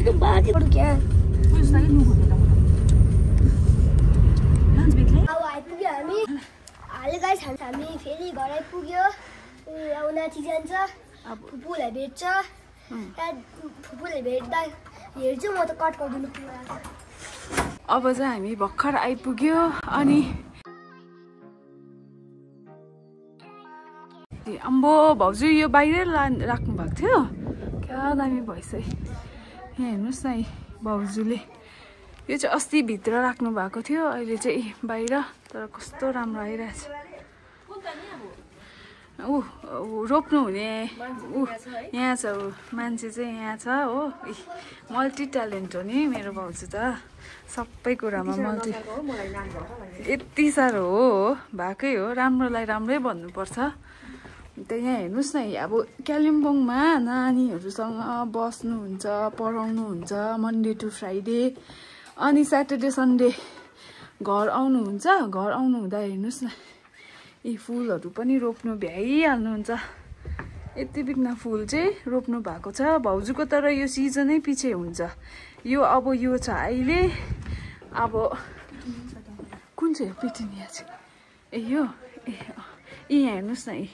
Itu bahagia baru क्या? अब आइपुग्यो हामी हालै गाइस हामी फेरि घर आइपुग्यो अब नाची जान्छ फुपूलाई भेट्छ फुपूलाई भेट्दा हेर्छु म त कट गरिदिनु अब चाहिँ हामी भर्खर आइपुग्यो अनि अम्बो भाउजू यो बाहिर राख्नु भएको थियो क्या दामी भएछ है यहाँ हेर्नुहोस् न भाउजूले यो चाहिँ अस्ति भित्र राख्नु भएको थियो अहिले चाहिँ बाहिर तर कस्तो राम्रो आइरहेछ रोप्नु हुने यहाँ छ मान्छे चाहिँ यहाँ छ हो मल्टी ट्यालेन्ट हो नि मेरो भाउजू त सबै कुरामा मल्टी यति साह्रो हो भएकै हो राम्रोलाई राम्रै भन्नुपर्छ त यहाँ हेर्नुहोस् न अब कालिम्पोङमा नानीहरूसँग बस्नुहुन्छ पढाउनुहुन्छ मन्डे टु फ्राइडे अनि स्याटरडे सन्डे घर आउनुहुन्छ घर आउनु हुँदा हेर्नुहोस् न यी फुलहरू पनि रोप्नु भ्याइहाल्नुहुन्छ यति बिघ्न फुल चाहिँ रोप्नु भएको छ भाउजूको तर यो सिजनै पछि हुन्छ यो अब यो छ अहिले अब कुन चाहिँ पिटिनिया चाहिँ यो यहाँ हेर्नुहोस् न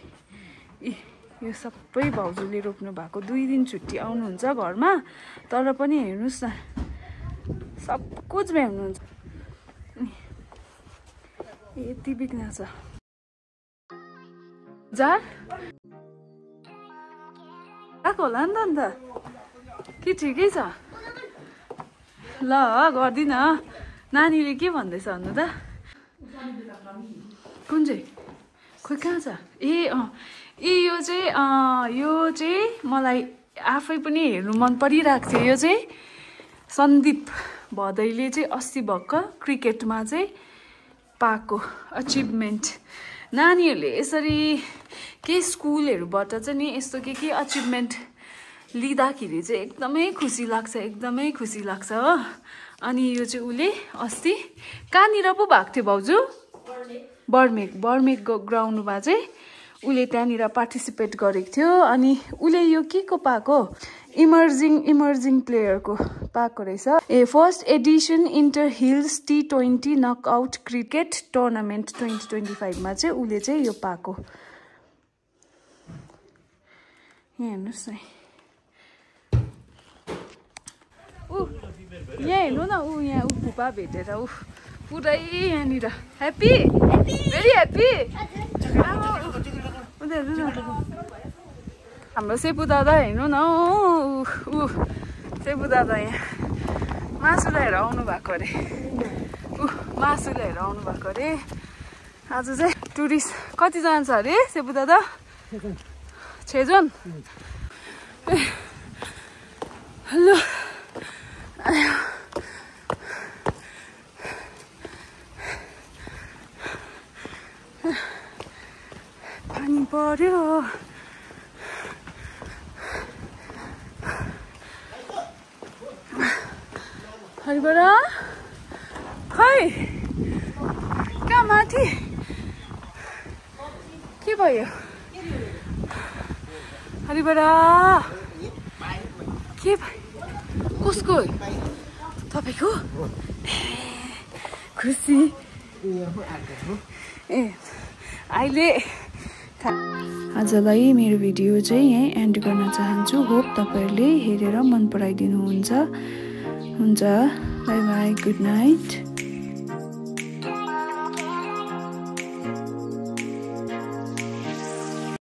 यो सबै भाउजूले रोप्नु भएको 2 दिन छुट्टी आउनुहुन्छ घरमा तर पनि हेर्नुहोस् न सब कुछ भ्याउनुहुन्छ यति बिघ्न छ जार आएको होला नि त अन्त के ठिकै छ ल गर्दिन नानीले के भन्दैछ भन्नु त कुन चाहिँ खोइ कहाँ छ यो चाहिँ मलाई आफै पनि हेर्नु मन परिरहेको थियो यो चाहिँ सन्दीप भदैले चाहिँ अस्ति भर्खर क्रिकेटमा चाहिँ पाएको अचिभमेन्ट नानीहरूले यसरी के स्कुलहरूबाट चाहिँ नि यस्तो के अचिभमेन्ट लिँदाखेरि चाहिँ एकदमै खुसी लाग्छ हो अनि यो चाहिँ उसले अस्ति कहाँनिर पो भएको थियो भाउजू बर्मेक ग्राउन्डमा चाहिँ उसले त्यहाँनिर पार्टिसिपेट गरेको थियो अनि उसले यो के को पाएको इमर्जिङ प्लेयरको पाएको रहेछ first edition inter hills T20 knockout cricket tournament 2025 मा चाहिँ उसले चाहिँ यो पाएको यहाँ हेर्नुहोस् न यहाँ हेर्नु न यहाँ फुपा भेटेर पुरै यहाँनिर ह्याप्पी भेरी ह्याप्पी हाम्रो सेपु दादा हेर्नु न सेपु दादा यहाँ मासु ल्याएर आउनु भएको अरे मासु ल्याएर आउनु भएको अरे आज चाहिँ टुरिस्ट कतिजना छ अरे सेपु दादा 6 जन हेलो पानी पर्यो हरिबरा खै कहाँ माथि के भयो हरिबरा के भयो कसको तपाईको खुसी अहिले आजलाई मेरो भिडियो चाहिँ यहीँ एन्ड गर्न चाहन्छु होप तपाईहरुले हेरेर मन पराइदिनु हुन्छ बाई बाई गुड नाइट